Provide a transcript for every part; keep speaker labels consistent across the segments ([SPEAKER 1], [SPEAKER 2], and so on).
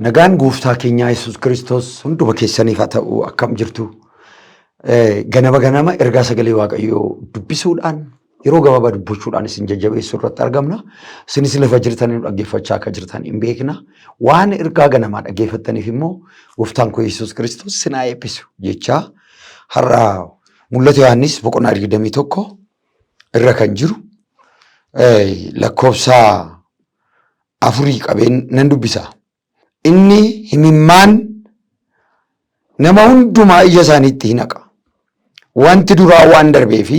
[SPEAKER 1] Nagaan gooftaa keenyaa Yesuus Kiristoos hunduma keessaniif haa ta'u. Akkam jirtu? Ganama ganama ergaa sagalee Waaqayyoo dubbisuudhaan, yeroo gabaabaa dubbachuudhaan isin jajjabeessuu irratti argamna. Isinis lafa jirtanii nu dhaggeeffachaa akka jirtan hin beekna. Waan ergaa ganamaa dhaggeeffattaniif immoo gooftaan koo Yesuus Kiristoos isin haa eebbisu jechaa, har'a Mul'ata Yohaannis boqonnaa 21 irra kan jiru lakkoofsa 4 qabeen nan dubbisa. Inni himimmaan nama hundumaa ija isaaniitti hin haqa. Wanti duraa waan darbee fi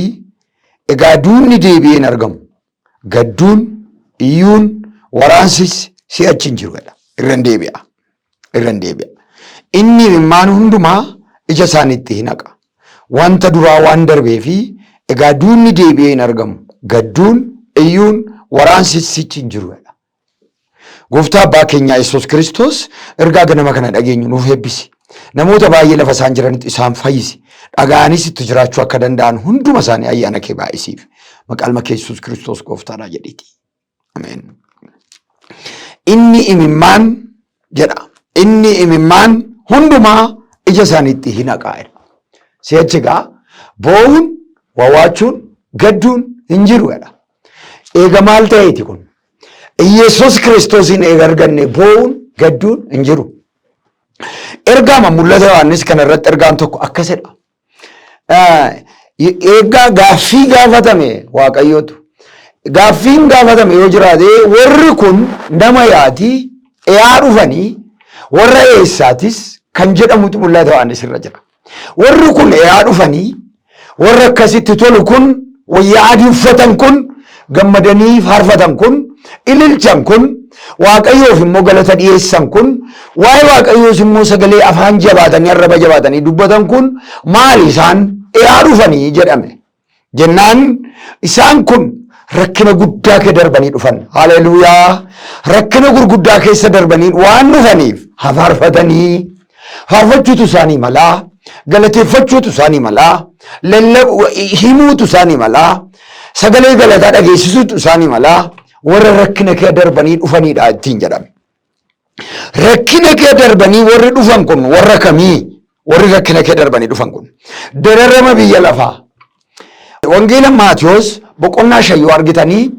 [SPEAKER 1] egaa duunni deebi'ee hin argamu. Gadduun, iyyuun, waraansis si'achi hin jiru jedha. Irra hin deebi'a. Irra hin deebi'a. Inni imimmaan hundumaa ija isaaniitti hin haqa. Wanta duraa waan darbee fi egaa duunni deebi'ee hin argamu. Gadduun, iyyuun, waraansis sichi hin jiru jedha. Gooftaa abbaa keenyaa Yesuus Kiristoos, ergaa ganama kana dhageenyu nuuf eebbisi. Namoota baay'ee lafa isaan jiranitti isaan fayyisi. Dhaga'anis itti jiraachuu akka danda'an hunduma isaanii ayyaana kee baay'isiif. Maqaa kee Yesuus Kiristoos gooftaadhaa jedhiiti. Ameen. Inni imimmaan jedha. Inni imimmaan hundumaa ija isaaniitti hin haqaa jedha. Si'achi egaa boo'uun, wawaachuun, gadduun hin jiru jedha. Eega maal ta'eeti kun? Yesuus Kiristoosiin eega arganne boo'uun, gadduun hin jiru. Ergaama Mul'ata Yohaannis kana irratti ergaan tokko akkasidha. Eeggaa gaaffii gaafatame Waaqayyootu. Gaaffiin gaafatame yoo jiraate, warri kun nama yaati, eyaa dhufanii, warra eessaatis kan jedhamutu Mul'ata Yohaannis irra jira. Warri kun eyaa dhufanii, warra akkasitti tolu kun, wayyaa adii uffatan kun, gammadanii faarfatan kun, ililchan kun, Waaqayyoof immoo galata dhiyeessan kun, waa'ee Waaqayyoos immoo sagalee afaan jabaatanii, arraba jabaatanii dubbatan kun maali, isaan eyaa dhufanii jedhame. Jennaan isaan kun rakkina guddaa kee darbanii dhufan. Haleluuyaa! Rakkina gurguddaa keessa darbanii waan dhufaniif haa faarfatanii. Faarfachuutu isaanii malaa, galateeffachuutu isaanii malaa, himuutu isaanii malaa, sagalee galataa dhageessisuutu isaanii malaa, warra rakkina kee darbanii dhufanidha ittiin jedhame. Rakkina kee darbanii warri dhufan kun warra kamii? Warri rakkina kee darbanii dhufan kun dararama biyya lafaa. Wangeela Maatiyos boqonnaa 5 yoo argitanii,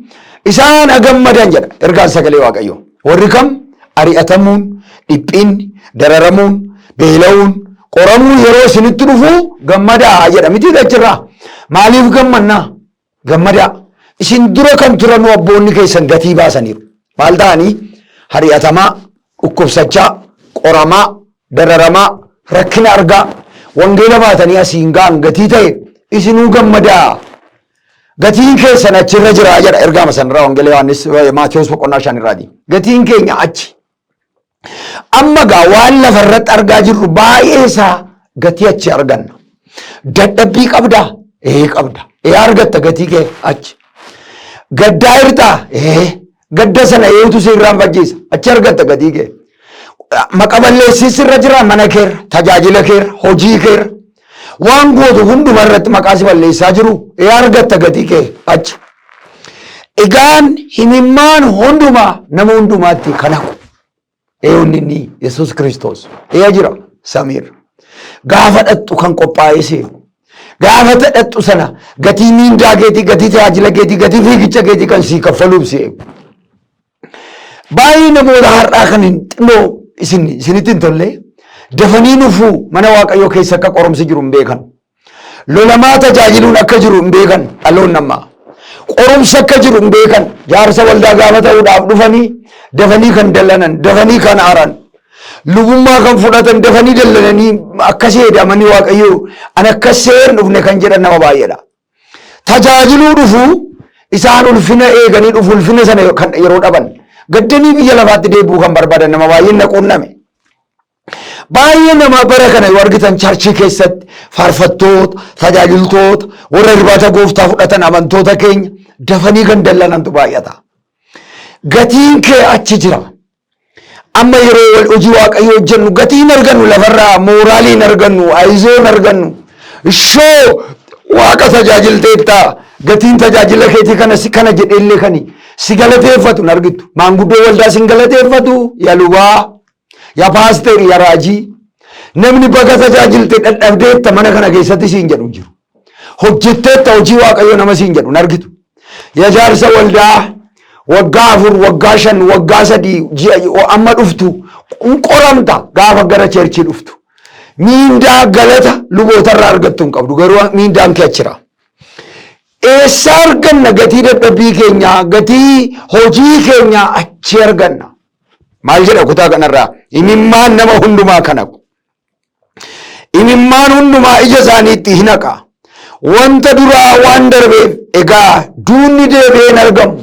[SPEAKER 1] isaan agammadan jedha ergaan sagalee Waaqayyoo. Warri kam? Ari'atamuun, dhiphinni, dararamuun, beela'uun, qoramuun yeroo isinitti dhufu gammadaa jedha miti achirraa. Maaliif gammannaa? Gammadaa. Isin dura kan turan abboonni keessan gatii baasaniiru. Maal ta'anii? Hari'atamaa, dhukkubsachaa, qoramaa, dararamaa, rakkina argaa, wangeela baatanii asiin ga'an gatii ta'e isinuu gammadaa. Gatiin keessan achirra jira jedha ergaama sanarraa, wangeela Yohaannis Maatiyos boqonnaa 5 irraati. Gatiin keenya achi. Amma gaa waan lafarratti argaa jirru baay'ee isaa gatii achi arganna. Dadhabbii qabdaa? Ee, qabda. Ee, argatta gatii kee achi. Gaddaa hirtaa? Ee. Gadda sana eetu si irraanfachiisa? Achi argatta gatii kee. Maqa balleessis irra jira mana keerra, tajaajila keerra, hojii keerra. Waan gootu hunduma irratti maqaa si balleessaa jiru. Ee, argatta gatii kee achi. Egaan himimmaan hundumaa nama hundumaatti kan haqu. Eewwanni inni Yesuus Kiristoos. Eeya jira samiirra. Gaafa dhattu kan qophaa'ee seenu. Gaafa dhadhattu sana gatii miindaa keetii, gatii tajaajila keetii, gatii fiigicha keetii kan sii kaffaluuf si eegu. Baay'ee namoota har'aa kan hin xinnoo isin isinitti hin tolle, dafanii dhufuu mana Waaqayyoo keessa akka qorumsi jiru hin beekan. Lolamaa tajaajiluun akka jiru hin beekan dhaloonni ammaa. Qorumsa akka jiru hin beekan. Jaarsa waldaa gaafa ta'uudhaaf dhufanii dafanii kan dallanan, dafanii kan aaran. Lubummaa kan fudhatan dafanii dallananii, akkasii hedamanii Waaqayyoo an akkas seer dhufne kan jedhan nama baay'eedha. Tajaajiluu dhufu isaan ulfina eeganii dhufu, ulfina sana kan yeroo dhaban gaddanii biyya lafaatti deebi'uu kan barbaadan nama baay'een na quunname. Baay'ee nama bara kana yoo argitan, charchii keessatti faarfattoota, tajaajiltoota, warra irbaata gooftaa fudhatan, amantoota keenya dafanii kan dallanantu baay'ata. Gatiin kee achi jira. Amma yeroo hojii Waaqayyoo hojjennu gatii hin argannu lafarraa, mooraalii hin argannu, ayizoo hin argannu. Ishoo Waaqa tajaajilteetta, gatiin tajaajila keetii kana si kana jedheellee kani si galateeffatu hin argitu. Maanguddoo waldaa si hin galateeffatu, yaa lubaa. Yaa paasteeri, yaa raajii, namni baga tajaajilte dadhabdeetta mana kana keessatti siin jedhu hin jiru. Hojjetteetta hojii Waaqayyoo nama siin jedhu hin argitu. Yaa jaarsa waldaa, waggaa 4, waggaa 5, waggaa 3, ji'a amma dhuftu hin qoramta gaafa gara churchii dhuftu. Miindaa galata lubootarraa argattu hin qabdu, garuu miindaan kee achira. Eessaa arganna gatii dadhabbii keenyaa, gatii hojii keenyaa achi arganna. Maal jedha kutaa kanarraa? Imimmaan nama hundumaa kan haqu. Imimmaan hundumaa ija isaaniitti hin haqa. Wanta duraa waan darbeef egaa duunni deebi'ee hin argamu.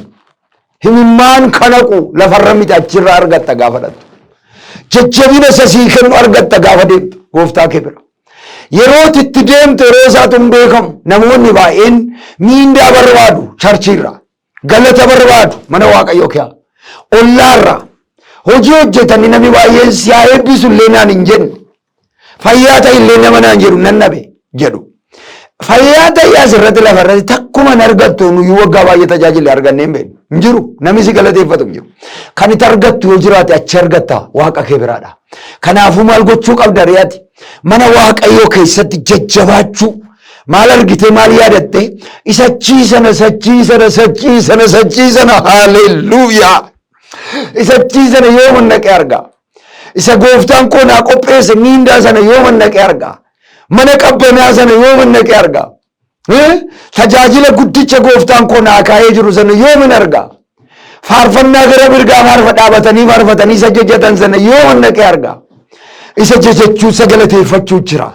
[SPEAKER 1] Imimmaan kan haqu lafarra miti, achirraa argatta gaafa dhattu. Jajjabina isa sii kennu argatta gaafa deemtu gooftaa kee bira. Yeroo itti deemtu yeroo isaatu hin beekamu. Namoonni baay'een miindaa barbaadu churchiirraa. Galata barbaadu mana Waaqayyoo keessa. Ollaarraa. Hojii hojjetanii namni baay'een si haa eebbisu illee naan hin jenne. Fayyaa ta'e illee nama naan jedhu nan dhabe jedhu. Fayyaa ta'e asirratti lafarratti takkuma hin argattu, nuyi waggaa baay'ee tajaajille argannee hin beeknu. Hin jiru. Namni si galateeffatu hin jiru. Kan itti argattu yoo jiraate achi argatta, Waaqa kee biraadha. Kanaafuu maal gochuu qabda re'ati? Mana Waaqayyoo keessatti jajjabaachuu. Maal argitee, maal yaadatte? Isa achii sana, sachii sana, sachii sana, sachii sana, haalelluuyaa. Isa achii sana yoo mannaqee argaa. Isa gooftaan koo naa qopheesse miindaa sana yoo mannaqee argaa. Mana qabbanaa sana yoo mannaqee argaa. Tajaajila guddicha gooftaan koo naa kaa'ee jiru sana yoomin argaa. Faarfannaa gara mirgaa faarfa dhaabatanii faarfatanii isa jajjatan sana yoo mannaqee argaa. Isa jajachuu, isa galateeffachuu jira.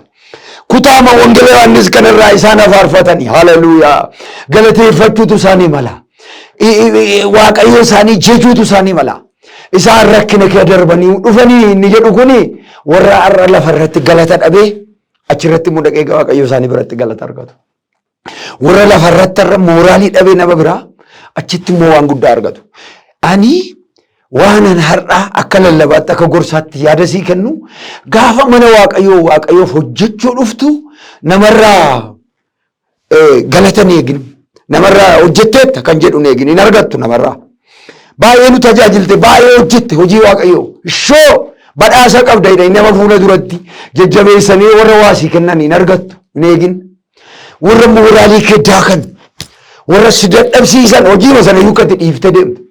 [SPEAKER 1] Kutaama Wangeela Yohaannis kanarraa isaan faarfatanii, haleluuyaa, galateeffachuutu isaanii mala. Waaqayyo isaanii jechuutu isaanii mala. Isaan rakkina kee darbanii dhufanii inni jedhu kuni warra har'a lafa irratti galata dhabee achirratti immoo dhaqee Waaqayyo isaanii biratti galata argatu. Warra lafa irratti har'a mooraalii dhabee nama biraa achitti immoo waan guddaa argatu. Ani waanan har'a akka lallabaatti, akka gorsaatti yaada sii kennu, gaafa mana Waaqayyoo Waaqayyoof hojjechuu dhuftu namarraa galata hin eegin. Namarraa hojjetteetta kan jedhu hin eegin, hin argattu namarraa. Baay'ee nu tajaajilte, baay'ee hojjette hojii Waaqayyoo. Ishoo badhaasa qabda jedhanii nama fuula duratti jajjabeessanii warra waasii kennan hin argattu, hin eegin. Warra mooraalii kee daakan, warra si dadhabsiisan, hojiima sana iyyuu akkatti dhiiftee deemtu.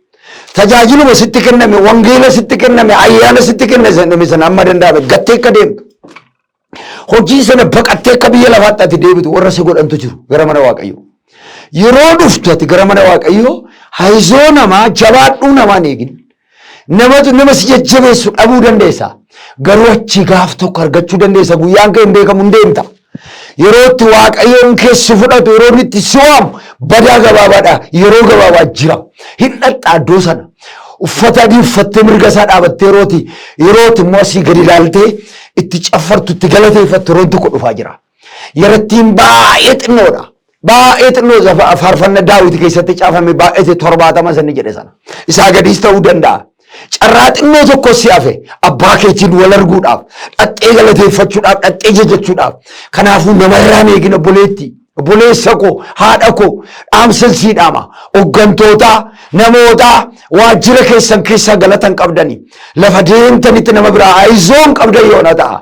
[SPEAKER 1] Tajaajiluma sitti kenname, wangeela sitti kenname, ayyaana sitti kenname sana amma danda'ame gattee akka deemtu. Hojii sana baqattee akka biyya lafaatti ati deebitu warra si godhantu jiru gara mana Waaqayyoo. Yeroo dhuftu ati gara mana Waaqayyoo hayizoo namaa, jabaadhuu namaa hin eegin. Namatu nama si jajjabeessu dhabuu dandeessa. Garuu achii gaaf tokko argachuu dandeessa. Guyyaan kee hin beekamu, hin deemta. Yeroo itti Waaqayyoon kee si fudhatu, yeroo inni itti si waamu badaa gabaabaadha. Yeroo gabaabaa jira. Hin dhaqxa iddoo sana. Uffata adii uffattee mirga isaa dhaabattee yerooti immoo asii gadi ilaaltee itti caffartu, itti galateeffattu yeroon tokko dhufaa jira. Yerattiin baay'ee xinnoodha. Baay'ee xinnoo faarfanna Daawit keessatti caafame baay'ate 70 sanni jedhe sana. Isaa gadiis ta'uu danda'a. Carraa xinnoo tokko si hafe abbaa keetiin wal arguudhaaf, dhaxxee galateeffachuudhaaf, dhaxxee jajachuudhaaf. Kanaafuu namarraa hin eegin obboleetti. Obboleessa koo, haadha koo, dhaamsan sii dhaama. Hoggantootaa, namootaa, waajjira keessan keessaa galata hin qabdani. Lafa deemtanitti nama biraa ayizoon qabdan yoona ta'a.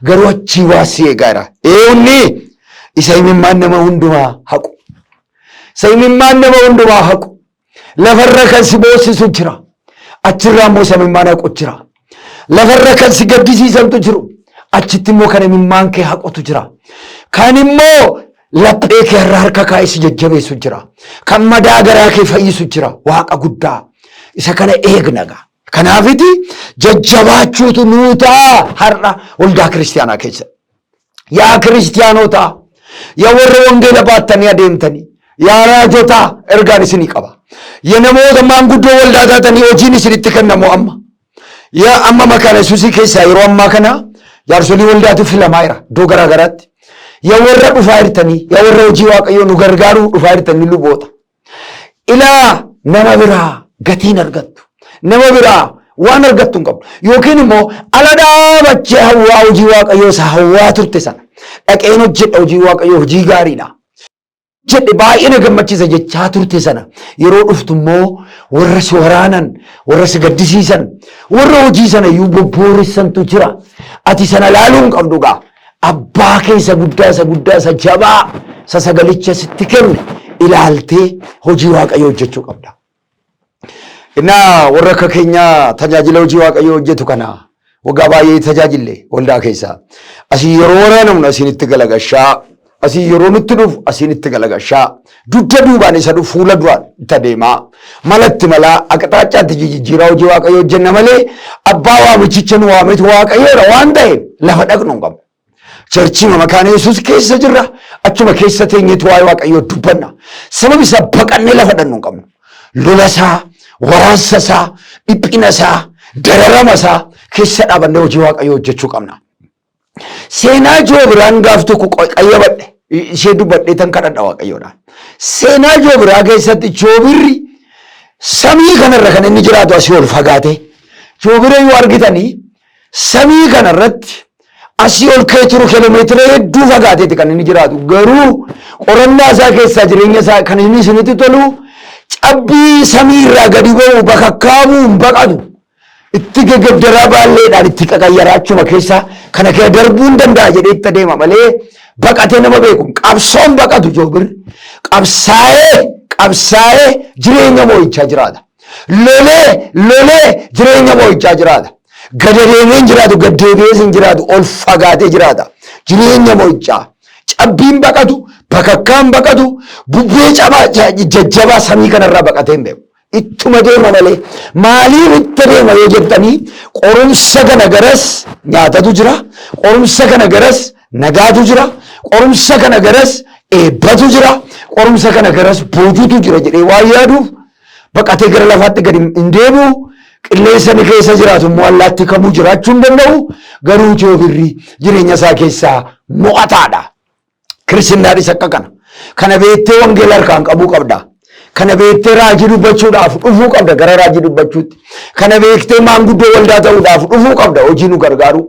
[SPEAKER 1] Garuu achii waa si eegaa jira. Eenyuni? Isa imimmaan nama hundumaa haqu. Isa imimmaan nama hundumaa haqu. Lafarra kan si boossisu jira. Achirraa immoo isa imimmaan haqu jira. Lafarra kan si gaddisiisantu jiru. Achitti immoo kan imimmaan kee haqutu jira. Kan immoo laphee kee irra harka kaa'ee si jajjabeessu jira. Kan madaa garaa kee fayyisu jira. Waaqa guddaa. Isa kana eegna gaa. Kanaafiti jajjabaachuutu nuu ta'a har'a waldaa kiristiyaanaa keessa. Yaa kiristiyaanotaa, yaa warra wangeela baattanii adeemtanii, yaa raajotaa, ergaan isinii qaba. Yaa namoota maanguddoo waldaa taatanii hojiin isinitti kennamu amma. Yaa amma Makaana Yesuusii keessaa yeroo ammaa kana jaarsolii waldaatu filamaa jira iddoo garaa garaatti. Yaa warra dhufaa jirtanii, yaa warra hojii Waaqayyoo nu gargaaruu dhufaa jirtanii luboota. Ilaa, nama biraa gatiin argattu. Nama biraa waan argattu hin qabdu. Yookiin immoo ala dhaabachee hawwaa hojii Waaqayyoo isa hawwaa turte sana. Dhaqeen hojjedha, hojii Waaqayyoo hojii gaariidha. hojjedhe baay'ee na gammachiisa jechaa turte sana yeroo dhuftu immoo warra si waraanan, warra si gaddisiisan, warra hojii sana iyyuu bobbooressantu jira. Ati sana laaluu hin qabdu gaa. Abbaa kee isa guddaa, isa guddaa, isa jabaa, isa sagalicha sitti kenne ilaaltee hojii Waaqayyoo hojjechuu qabda. Innaa warra akka keenyaa tajaajila hojii Waaqayyoo hojjetu kana waggaa baay'ee tajaajille waldaa keessaa. Asii yeroo waraanamnu asiin itti galagashaa, asii yeroo nutti dhufu asiin itti galagashaa, dugda duubaan isa dhufu fuula duraan itti adeemaa, malatti malaa aqxaacaatti jijjiiraa hojii Waaqayyoo hojjenna malee abbaa waamichicha nu waametu Waaqayyoodha waan ta'eef lafa dhaqnu hin qabnu. Charchii makaana Yesuus keessa jirra. Achuma keessa teenyeetu waa'ee Waaqayyoo dubbanna. Sababi isaa baqannee lafa dhannu hin qabnu. Lola isaa, waraansa isaa, dhiphina isaa, dararama isaa keessa dhaabannee hojii Waaqayyoo hojjechuu qabna. Seenaa Joobiraan gaaf tokko qayyabadhe. Ishee dubbadhee tan kadhadha Waaqayyoodhaan. Seenaa Joobiraa keessatti Joobirri samii kanarra kan inni jiraatu asii ol fagaate. Joobira yoo argitanii Samii kana irratti asii ol ka'ee turu kiiloomeetira hedduu fagaateeti kan inni jiraatu. Garuu qorannaa isaa keessaa jireenya isaa kan inni isinitti tolu cabbii samii irraa gadi ba'u bakakkaabuu hin baqatu. Itti gegeddaraa baalleedhaan itti qaqayyaraa achuma keessa kana kee darbuu hin danda'a jedhee itti adeema malee baqatee nama beeku. Qabsoon baqatu joobirri. Qabsaa'ee qabsaa'ee jireenya moo'ichaa jiraata. Lolee lolee jireenya moo'ichaa jiraata. Gad adeemee hin jiraatu, gad deebi'ees hin jiraatu, ol fagaatee jiraata. Jireenya moo'ichaa. Cabbiin baqatu, bakakkaan baqatu, bubbee cabaa jajjabaa samii kanarraa baqatee hin beeku. Ittuma deema malee. Maaliif itti deema yoo jettanii qorumsa kana garas nyaatatu jira, qorumsa kana garas nagaatu jira, qorumsa kana garas eebbatu jira, qorumsa kana garas boojuutu jira jedhee waan yaaduuf baqatee gara lafaatti gadi hin deebi'u. Qilleensa inni keessa jiraatu immoo allaattii kamuu jiraachuu hin danda'u. Garuu joobirri jireenya isaa keessaa mo'ataadha. Kiristinnaanis akka kana. Kana beektee wangeela harkaan qabuu qabda. Kana beektee raajii dubbachuudhaaf dhufuu qabda gara raajii dubbachuutti. Kana beektee maanguddoo waldaa ta'uudhaaf dhufuu qabda hojii nu gargaaru.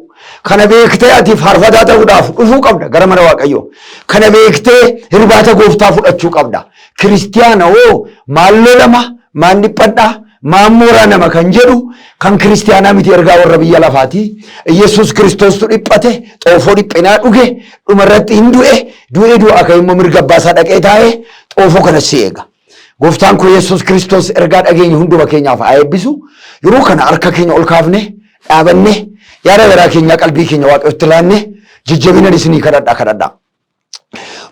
[SPEAKER 1] Kana beektee ati faarfataa ta'uudhaaf dhufuu qabda gara mana Waaqayyoo. Kana beektee hirbaata gooftaa fudhachuu qabda. Kiristiyaana hoo maal lolama, maal dhiphadha, maal mooraa nama kan jedhu kan kiristiyaanaa miti ergaa warra biyya lafaati. Yesuus Kiristoostu dhiphate, xoofoo dhiphinaa dhuge, dhumarratti hin du'e, du'ee du'aa ka'e immoo mirga abbaa isaa dhaqee taa'e xoofoo kana si eega. Gooftaan koo Yesuus Kiristoos ergaa dhageenye hunduma keenyaaf haa eebbisu. Yeroo kana harka keenya ol kaafne dhaabanne yaada garaa keenyaa qalbii keenya Waaqayyotti laanne jajjabinan isinii kadhadha kadhadha.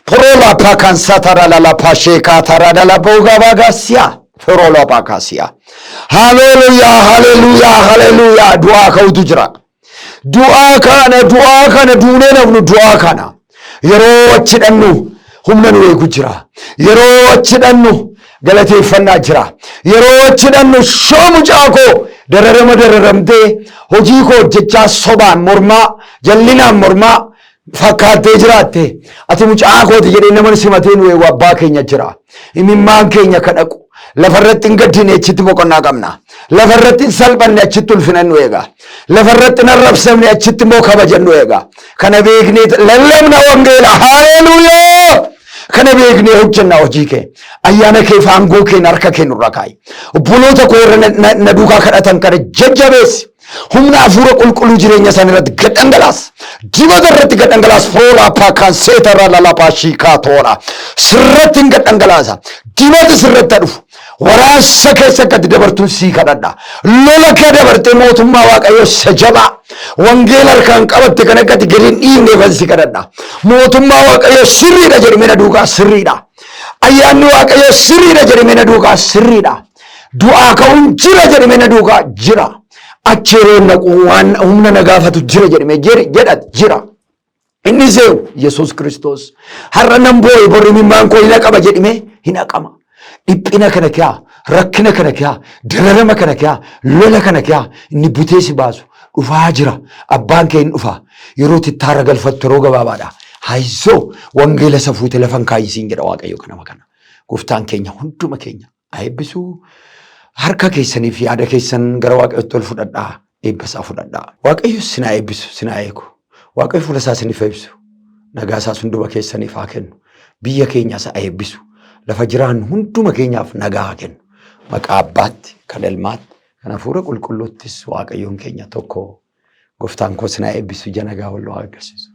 [SPEAKER 1] Prola pakansa tarala la pasheka tarala la boga bagasia. Prola pakasia. Haleluya, haleluya, haleluya. Du'aa ka'utu jira. Du'aa kana, du'aa kana, duunee nafnu du'aa kana. Yeroo achi dhannu humna nu eegu jira. Yeroo achi dhannu galateeffannaa jira. Yeroo achi dhannu shoo mucaa koo dararama dararamtee hojii koo hojjechaa sobaan mormaa jallinaan mormaa fakkaattee jiraatte ati mucaa kooti jedhee nama simatee nu eegu abbaa keenya jira. Imimmaan keenya ka dhaqu lafarratti hin gaddine achitti boqonnaa qabna. Lafarratti hin salphanne achitti ulfina nu eega. Lafarratti hin arrabsamne achitti immoo kabaja nu eega. Kana beeknee lallabna wangeela. Haleluuyaa! Kana beeknee hojjenna hojii kee. Ayyaana kee fi aangoo kee harka kee nurra kaa'i. Obboloota koo warra na duukaa kadhatan kana jajjabeessi. Humna hafuura qulqulluu jireenya isaanii irratti gad dhangalaas. Dibata irratti gad dhangalaas. Foolaa paakaan seetarraa lalapaa shiikaa toora. Sirratti hin gad dhangalaasa. Dibati sirratti haa dhufu. Waraansa keessa akka itti dabartuun sii kadhadha. Lola kee dabartee mootummaa Waaqayyoo isa jabaa. Wangeela harkaan qabatte kan akka itti gadi hin dhiifneefan si kadhadha. Mootummaa Waaqayyoo sirriidha jedhime na duukaa sirriidha. Ayyaanni Waaqayyoo sirriidha jedhime na duukaa sirriidha. Du'aa ka'uun jira jedhime na duukaa jira. Achi yeroo naqu waan humna na gaafatu jira jedhime jedha jira. Inni seewu Yesuus Kiristoos. Har'a nan boo'e borri imimmaan koo hin haqama jedhime hin haqama. Dhiphina kana kiyaa, rakkina kana kiyaa, dararama kana kiyaa, lola kana kiyaa inni butee si baasu dhufaa jira. Abbaan kee hin dhufa. Yeroo tittaara galfattu yeroo gabaabaadha. Haayizoo wangeela isa fuute lafan kaayisiin jedha Waaqayyo kanama kana. Gooftaan keenya hunduma keenya haa eebbisu. Harka keessanii fi yaada keessan gara Waaqayyootti ol fudhadhaa. Eebba isaa fudhadhaa. Waaqayyo sin haa eebbisu, sin haa eegu. Waaqayyo fuula isaa isiniif haa ibsu. Nagaa isaas hunduma keessaniif haa kennu. Biyya keenyas haa eebbisu. Lafa jiraannu hunduma keenyaaf nagaa haa kennu. Maqaa Abbaatti, kan Ilmaatti, kan Hafuura Qulqulluuttis Waaqayyoon keenya tokko. Gooftaan koo sin haa eebbisu. Ija nagaa wal haa agarsiisu.